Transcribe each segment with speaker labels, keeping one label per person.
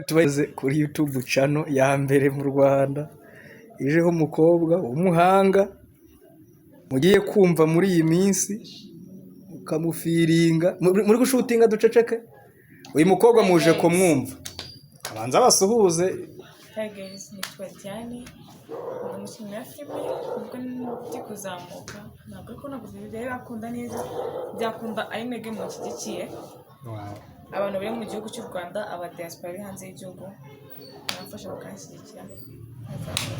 Speaker 1: Tubageze kuri YouTube channel ya mbere mu Rwanda ijeho umukobwa w'umuhanga mugiye kumva muri iyi minsi mukamufeelinga. Muri gushootinga duceceke. Uyu mukobwa muje kumwumva, abanza basuhuze.
Speaker 2: Hi guys, nitwa Diane, ndi umukinnyi wa filime, ubwo ndi kuzamuka, ntabwo ariko ntabwo byari bakunda neza, byakunda ari mwebwe mushyigikiye, abantu bari mu gihugu cy'u Rwanda, aba diaspora bari hanze y'igihugu, mwamfasha bakanshyigikira.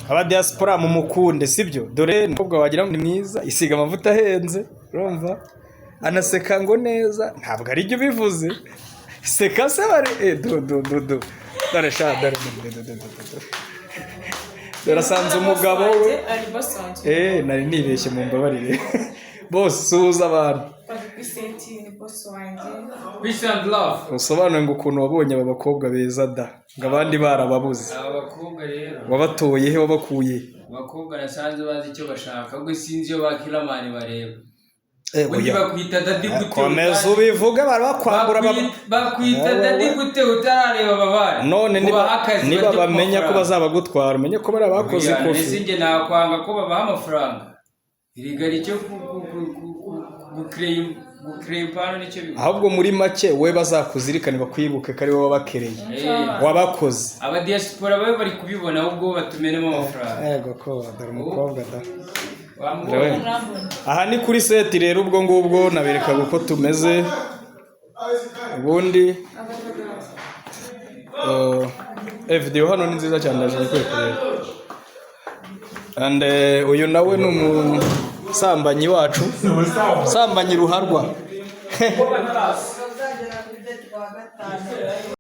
Speaker 1: Aba diaspora mumukunde, sibyo? Dore umukobwa wagira ngo ni mwiza, isiga amavuta ahenze, urumva anaseka ngo neza, ntabwo ari byo ubivuze. Seka se bare do do do do, dore sha, dore do do do do do do, dore asanze umugabo we.
Speaker 2: Ari boss wanjye.
Speaker 1: Nari nibeshye, mu mbabarire. Bose suhuza abantu.
Speaker 2: Bari kuri set, ni boss wanjye.
Speaker 3: Peace and love.
Speaker 1: Usobanuye ngo ukuntu wabonye aba bakobwa beza da, ngo abandi barababuze.
Speaker 3: Aba bakobwa rero,
Speaker 1: Wabatoye he? Wabakuye?
Speaker 3: Abakobwa nasanze bazi icyo bashaka, ubwo sinzi iyo ba Kiramani bareba. Undi
Speaker 1: Oya.
Speaker 3: bakwita daddy gute?
Speaker 1: Komeza. Ubivuge, barabakwambura.
Speaker 3: Bakwita daddy gute utarareba ababari?
Speaker 1: None niba
Speaker 3: Ubaha akazi,
Speaker 1: niba
Speaker 3: barye ku
Speaker 1: bamenya ko
Speaker 3: mafaranga.
Speaker 1: bazabagutwara, umenye ko bari abakoze
Speaker 3: Oya,
Speaker 1: ikofi.
Speaker 3: Ese njye nakwanga ko babaha amafaranga? Erega icyo gukereya impano nicyo bivuga.
Speaker 1: Ahubwo muri make we bazakuzirikane, bakwibuke ko ari wowe wabakereye, wabakoze.
Speaker 3: Aba diaspora babe bari kubibona, ahubwo batumenemo amafaranga.
Speaker 1: Yego ko dore umukobwa da.
Speaker 3: Wamubonye?
Speaker 2: Murambona.
Speaker 1: Aha ni kuri set rero, ubwo ngubwo naberekaga uko tumeze ubundi. Video hano ni nziza cyane, ndaje kwereka rero. And uyu nawe ni umusambanyi wacu, sambanyi ruharwa.
Speaker 4: Uzagera kuri date kuwa gatanu.